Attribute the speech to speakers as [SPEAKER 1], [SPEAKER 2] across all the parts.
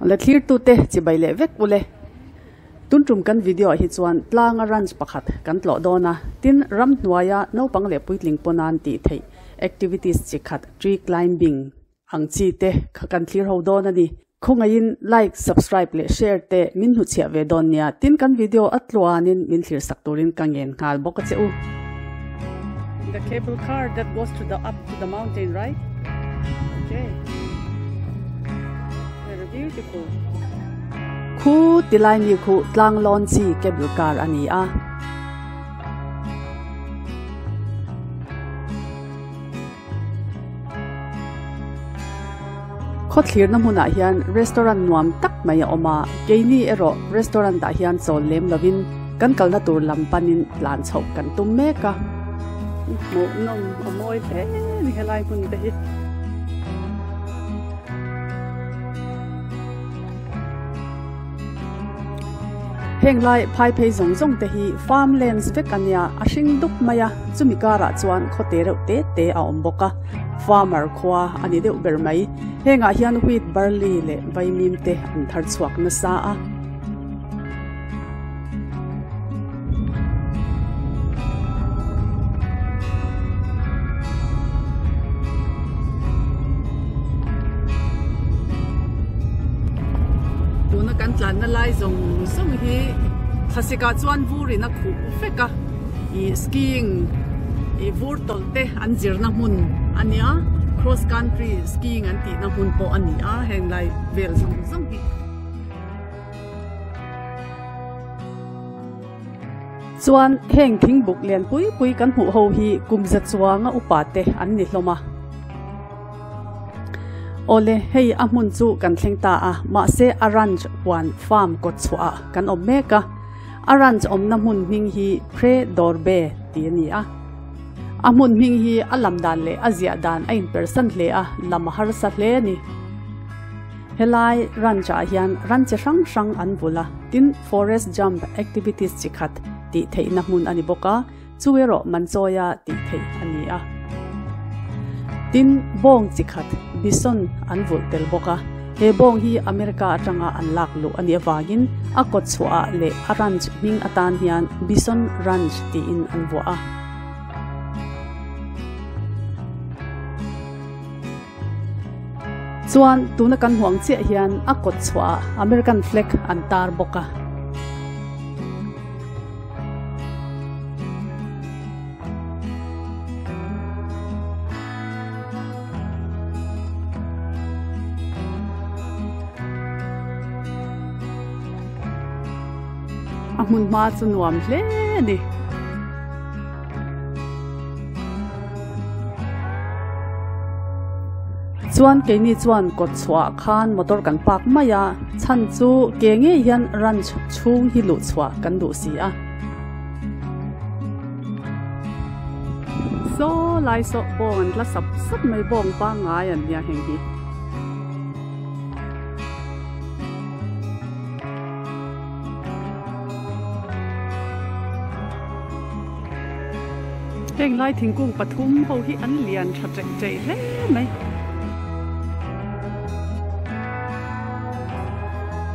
[SPEAKER 1] La thlir tute chibai leh vek ule. Tun tum kan video ah hi chuan tlanga ranch pakhat kan tlawh dawn a, tin ramhnuaia naupang leh puitling pawn an tih theih activities chi khat tree climbing ang chi te kha kan thlir ho dawn a ni. Khawngaihin like, subscribe leh share te min hnuchhiah ve dawn nia, tin kan video a tluanin min thlir sak turin ka ngen nghal bawk a che u. The cable car that goes to the up to the mountain right? Okay. Very beautiful. Khu tilai mi khu tlang lawn chi cable car a ni a. Khawthlirna hmunah hian restaurant nuam tak mai a awm a, keini erawh restaurant ah hian chawl lem lovin kan kalna tur lam panin tlan chhoh kan tum mek a. Hmuh nawm a mawi hle ni helai hmun te hi. Heng lai phai phei zawng zawng te hi farm lands vek a nia, a hring dup mai a, chumi karah chuan khawte reuh te te a awm bawk a, farmer khua a ni deuh ber mai. Hengah hian wheat, barley leh vaimim te an thar chhuak nasa a. Tuna kan tlanna lai zawng zawng hi thlasik ah chuan vur in a khuh vek a ih skiing ih vur tawlh te an zirna hmun a nia cross country skiing an tihna hmun pawh a ni a heng lai vel zawng zawng hi. Chuan heng thingbuk lian pui pui kan hmuh ho hi kum za chuanga upa te an ni hlawm a. Awle, hei a hmun chu kan thleng ta a, mahse a ranch huan farm kawt chhuah ah kan awm mek a. A ranch awmna hmun hming hi Pre Dorbe tih a ni a. A hmun hming hi a lam dan leh a ziah dan a inpersan hle a, lam a harsa hle a ni. Helai ranch ah hian ran chi hrang hrang an vul a, tin forest jump activities chi khat tih theihna hmun a ni bawk a, chu erawh Manchawia tih theih a ni a. Tin bawng chi khat bison an vulh tel bawk a, he bawng hi America atanga an lak luh a nih avangin a kawt chhuah ah leh a ranch hming atan hian Bison Ranch tiin an vuah a. Chuan tuna kan hmuh ang chiah hian a kawt chhuah ah American flag an tar bawk a. A hmun hma chu nuam hle a ni. Chuan keini chuan kawt chhuah khan motor kan park mai a, chhan chu ke ngei hian ranch chhung hi luh chhuah kan duh si a. Saw lai saw bawng an tla sap sap mai bawng pangngai an nia heng hi. Heng lai thingkung pathum ho hi an lian tha cheih cheih hle mai.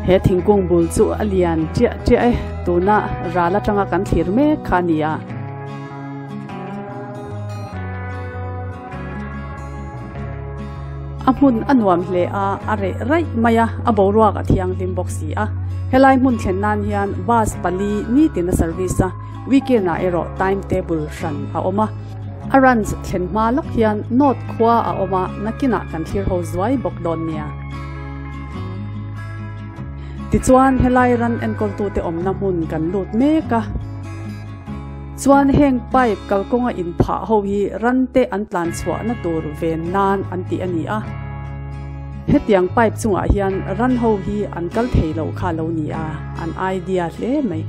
[SPEAKER 1] He thingkung bul chu a lian chiah chiah e, tuna ral atanga kan thlir mek kha a ni a. A hmun a nuam hle a, a reh raih mai a, a boruak a thianghlim bawk si a. Helai hmun thlen nan hian bus pali nitin a service a, weekend ah erawh time table hran a awm a. A ranch thlen hma lawk hian North khua a awm a, nakinah kan thlir ho zuai bawk dawn nia. Tichuan helai ran enkawltute awmna hmun kan lut mek a. Chuan heng pipe kalkawnga inphah ho hi rante an tlan chhuahna tur ven nan an tih a ni a. Hetiang pipe chungah hian ran ho hi an kal thei lo kha lo ni a, an idea hle mai.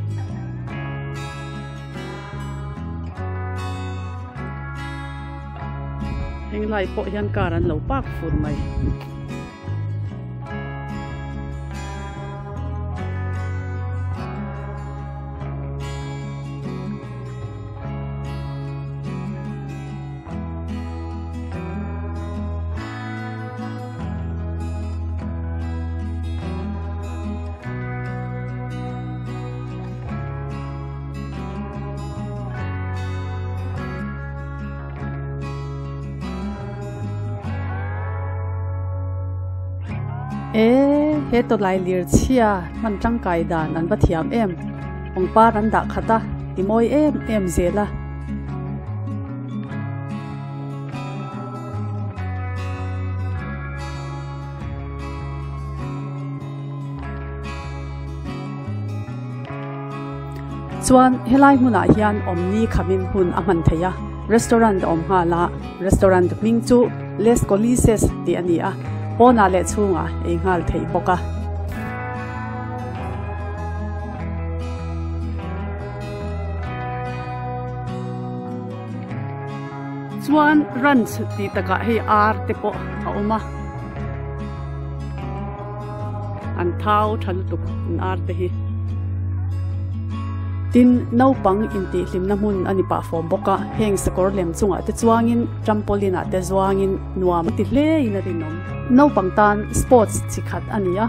[SPEAKER 1] Henglai pawh hian car an lo park fur mai. E he tawlailir chhia hman tangkai dan an va thiam em pangpar an dah khat a ti mawi em em zel a. Chuan helai hmunah hian awmni khamin hun a hman theih a, restaurant a awm nghal a, restaurant hming chu Les Colises tih a ni a, pawnah leh chhungah ei nghal theih bawk a. Chuan ranch tih takah hei ar te pawh a awm a, an thau tha lutuk an ar te hi. Tin, naupang intihhlimna hmun a ni pah fawm bawk a, heng sakawr lem chungah te chuangin trampoline ah te zuangin nuam a ti hle in a rinawm. Naupang tan sports chi khat a ni a.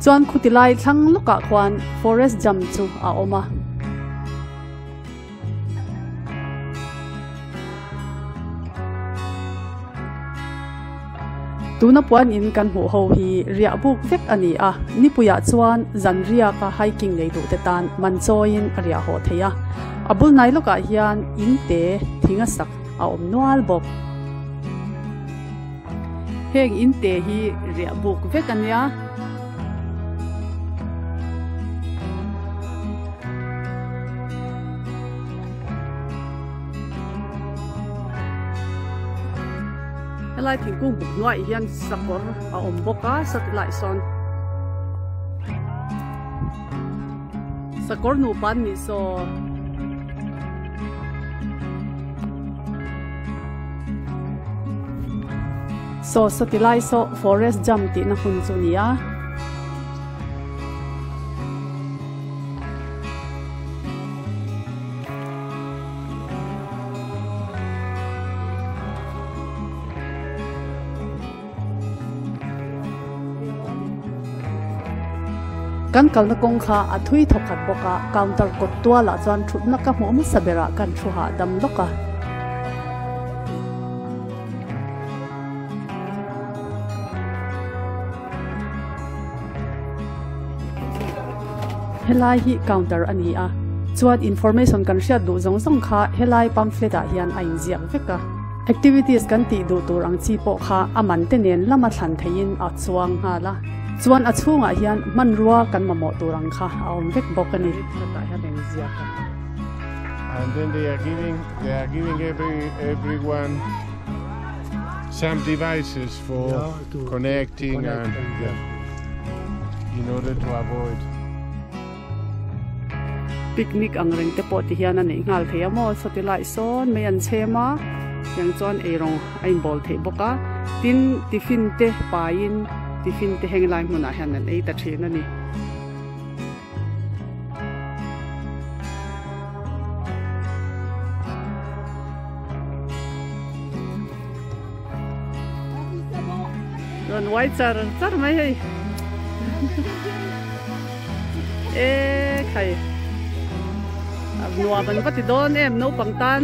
[SPEAKER 1] Chuan khuti lai thlang lawkah khuan forest jump chu a awm a. Tuna puan in kan hmuh ho hi riah buk vek a ni a, nipuiah chuan zan riaka hiking nei duh te tan man chawiin a riah haw thei a. A bul hnai lawkah hian in te thing a sak a awm nual bawk. Heng in te hi riah buk vek a nia. Helai thingkung buk hnuaiah hian sakawr a awm bawk a satellite sawn sakawr nupa an nih saw. Saw satilai saw forest jump tihna hmun chu a ni a. Kan kalna kawng kha a thui thawk khat bawk a, counter kawt tualah chuan thutna ka hmuh hmasa berah kan thu hahdam lawk a. Helai hi counter a ni a, chuan information kan hriat duh zawng zawng kha helai pamphlet ah hian a inziak vek a. Activities kan tih duh tur ang chi pawh kha a man te nen lama thlan theihin a chuang nghal a, chuan a chhungah hian hmanrua kan mamawh tur ang kha a awm vek bawk a ni.
[SPEAKER 2] And then they are giving they are giving every everyone some devices for connecting and in order to avoid.
[SPEAKER 1] Picnic ang reng te pawh ti hian a neih nghal thei a maw sawti lai sawn mai an chhem a tiang chuan eirawng a inbawl theih bawk a tin tiffin te paiin tiffin te heng lai hmunah hian an ei ta thin a ni. Rawn uai char char mai hei e khai nuam an va ti dawn em naupang tan.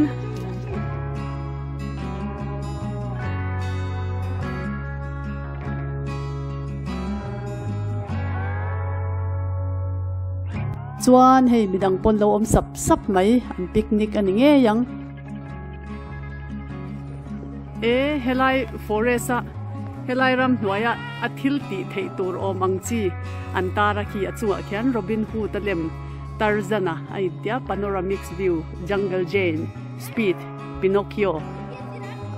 [SPEAKER 1] Chuan hei midang pawn lo awm sap sap mai an picnic a ni ngei ang. E helai forest a helai ram hnuaia a thil tih theih tur awm ang chi an tar a khi a chungah khian Robin Hood a lem Tarzan a a intia panoramic view jungle jane speed Pinocchio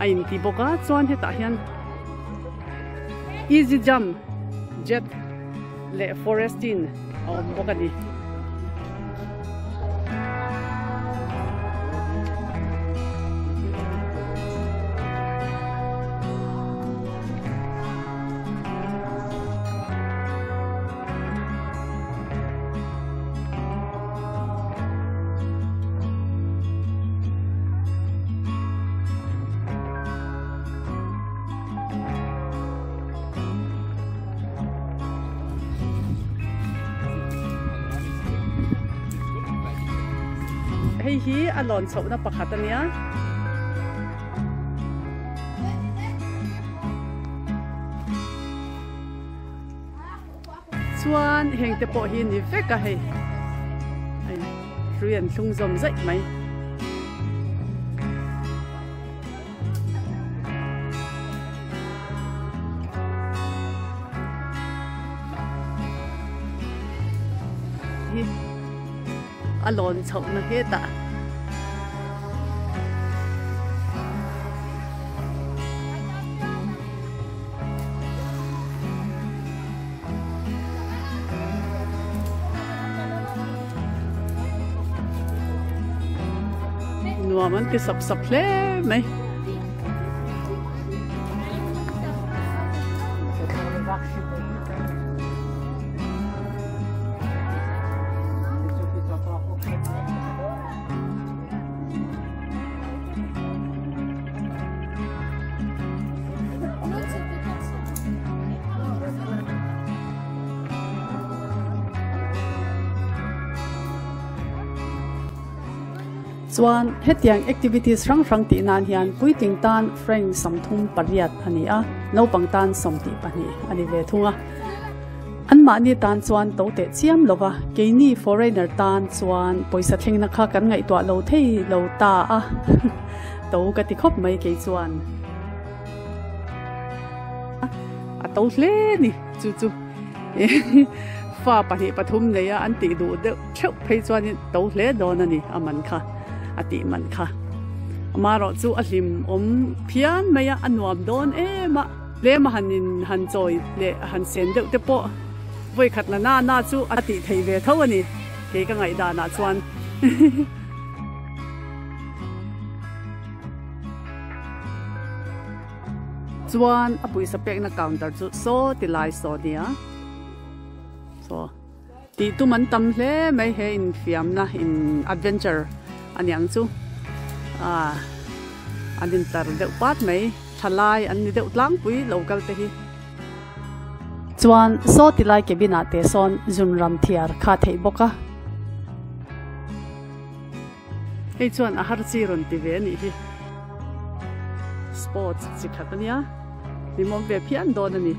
[SPEAKER 1] a inti bawk a chuan hetah hian easy jump jet leh forest inn a awm bawk a ni. Hei hi a lawn chhohna pakhat a nia. Chuan heng te pawh hi ni vek a hei. Hei hrui an thlung zawm zaih mai. Hi a lawn chhohna hetah. Nuam an ti sap sap hle mai. Chuan hetiang activities hrang hrang tih nan hian puitling tan franc 38 a ni a, naupang tan 22 a ni ve thung a. Anmahni tan chuan to teh chiam lo va, keini foreigner tan chuan pawisa thlengna kha kan ngaihtuah lo thei lo ta a, to ka ti khawp mai kei chuan. A to hle ni chu chu fa pahnih pathum nei a an tih duh deuh theuh phei chuanin to hle dawn a ni a man kha a tih man kha. Amaherawh chu a hlim awm phian mai a, a nuam dawn em a. Tlem a han in han chawi leh han sen deuh te pawh vawi khat na na na chu a tih theih ve tho a ni kei ka ngaihdan ah chuan. Chuan a pawisa pekna counter chu saw ti lai saw nia saw tih tum an tam hle mai he infiamna in adventure a niang chu ah an intar deuh pat mai. Thalai an ni deuh tlangpui lo kal te hi. Chuan saw ti lai cabin ah te sawn zun ram thiar kha theih bawk a. Hei chuan a har chi rawn ti ve a nih hi. Sports chi khat a nia. Hlimawm ve phian dawn a ni.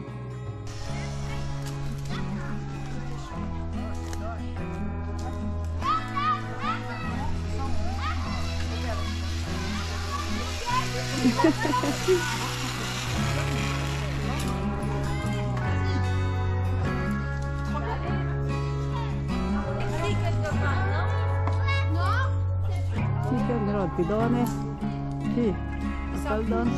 [SPEAKER 1] Khi khian an rawn ti dawn e khi a kal dawn.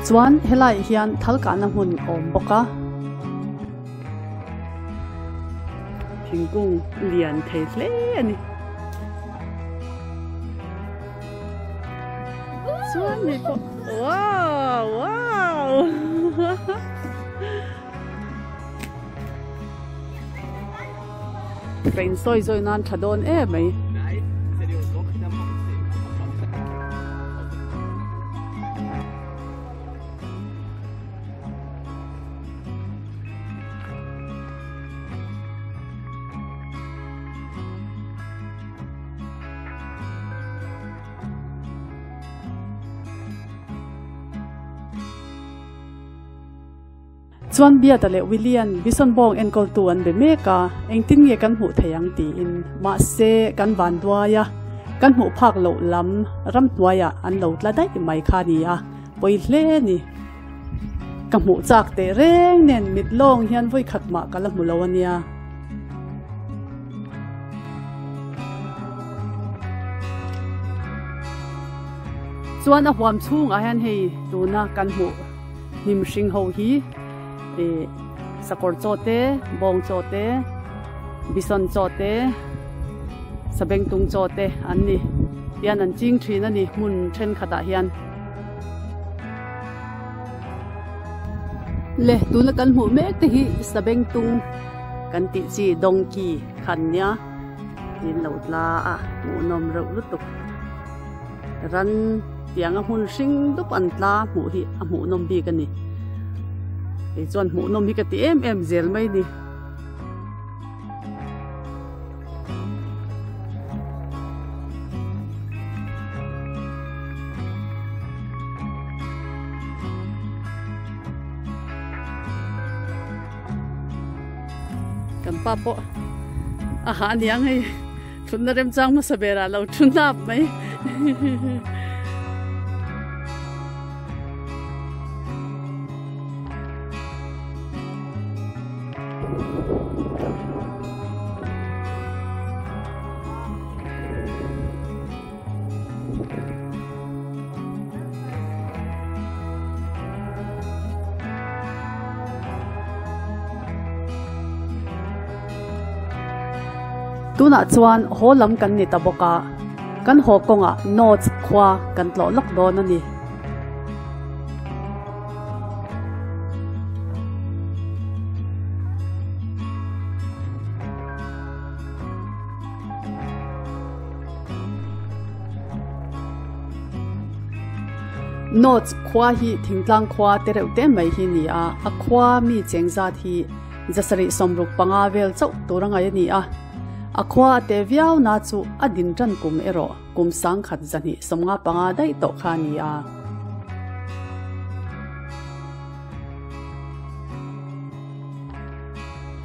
[SPEAKER 1] Chuan helaiah hian thal kahna hmun a awm bawk a. Thingkung lian thei hle a ni. Chuan hei pawh wow wow Ka insawi zawi nan tha dawn em mai. Chuan Beata leh Willie-a'n Bison bawng enkawltu an be mek a, engtin nge kan hmuh thei ang tiin. Mahse, kan van duai a, kan hmuh phak loh lam ramhnuaiah an lo tla daih mai kha a ni a, pawi hle a ni. Ka hmuh chak teh reng nen mit lawng hian vawi khat mah ka la hmu lo a nia. Chuan a huam chhungah hian hei tuna kan hmuh hnim hring ho hi ih sakawr chaw te, bawng chaw te, bison chaw te, sabengtung chaw te an ni. Tihian an ching thin a ni hmun thenkhatah hian. Le tuna kan hmuh mek te hi sabengtung. Kan tih chi donkey khan nia in lo tla a hmuhnawm reuh lutuk ran tianga hmun hring dup an tla hmuh hi a hmuhnawm bik a ni kei chuan hmuhnawm hi ka ti em em zel mai ni. Kan pa pawh a hah aniang hei thutna remchang hmasa berah lo thu hnap mai. Tunah chuan haw lam kan ni ta bawk a, kan haw kawngah Notes khua kan tlawh lawk dawn a ni. Notes khua hi thingtlang khua te reuh te mai hi ni a, a khua mi cheng zat hi zasarih sawmruk panga vel chauh tur a ngaih a ni a, a khua a te viau na chu a din tan kum erawh kum sangkhat zahnih sawmnga panga daih tawh kha a ni a.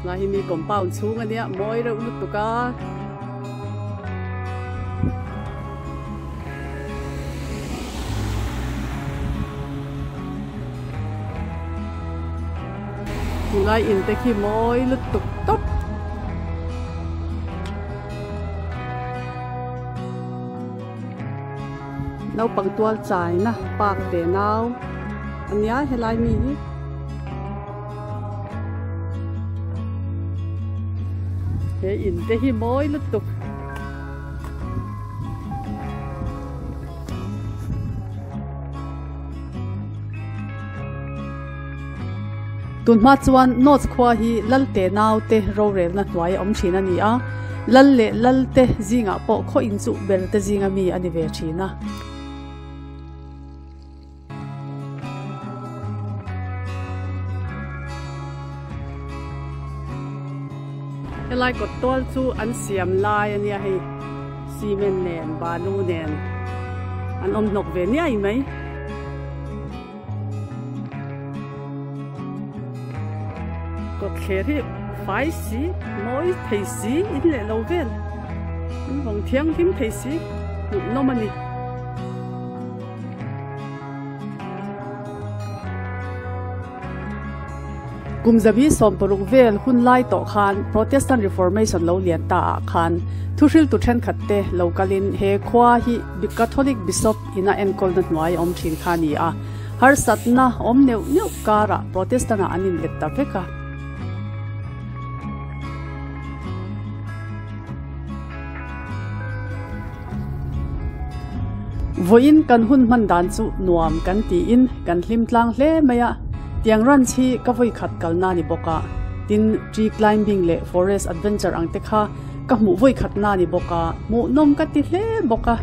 [SPEAKER 1] Lai hi mi compound chhung a nia mawi reuh lutuk a. Tunlai in te khi mawi lutuk tawp. Naupang tual chaina park te nau a nia helai mi hi. He in te hi mawi lutuk. Tunhma chuan Notes khua hi Lal te nau te rorelna hnuai a awm thin a ni a, Lal leh Lal te zingah pawh khaw inchuh ber te zinga mi a ni ve thin a. Helai kawt tual chu an siam lai a nia hei cement nen balu nen an awm hnawk ve niai mai. Kawt thler hi fai si mawi thei si in leh lo vel in vawng thianghlim thei si hmuhnawm a ni. Kum zabi sawmparuk vel hun lai tawh khan Protestant Reformation lo lian ta ah khan thuhriltu thenkhat te lo kalin he khua hi Catholic Bishop ina enkawlna hnuai a awm thin kha a ni a, harsatna awm neuh neuh karah Protestant ah an inlet ta vek a. Vawiin kan hun hman dan chu nuam kan tiin kan hlim tlang hle mai a, tiang ranch hi ka vawi khat kalna ni bawk a, tin tree climbing leh forest adventure ang te kha ka hmuh vawi khatna ni bawk a, hmuhnawm ka ti hle bawk a.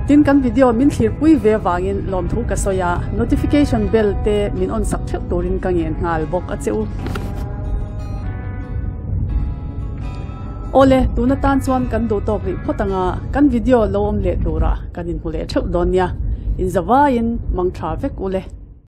[SPEAKER 1] Tin kan video min thlirpui ve avangin lawmthu ka sawi a, notification bell te min on sak theuh turin ka ngen nghal bawk a che u. Awle, tun atan chuan kan duh tawk rih phawt anga kan video lo awm leh turah kan inhmu leh theuh dawn nia. Inzavaiin mang tha vek ule.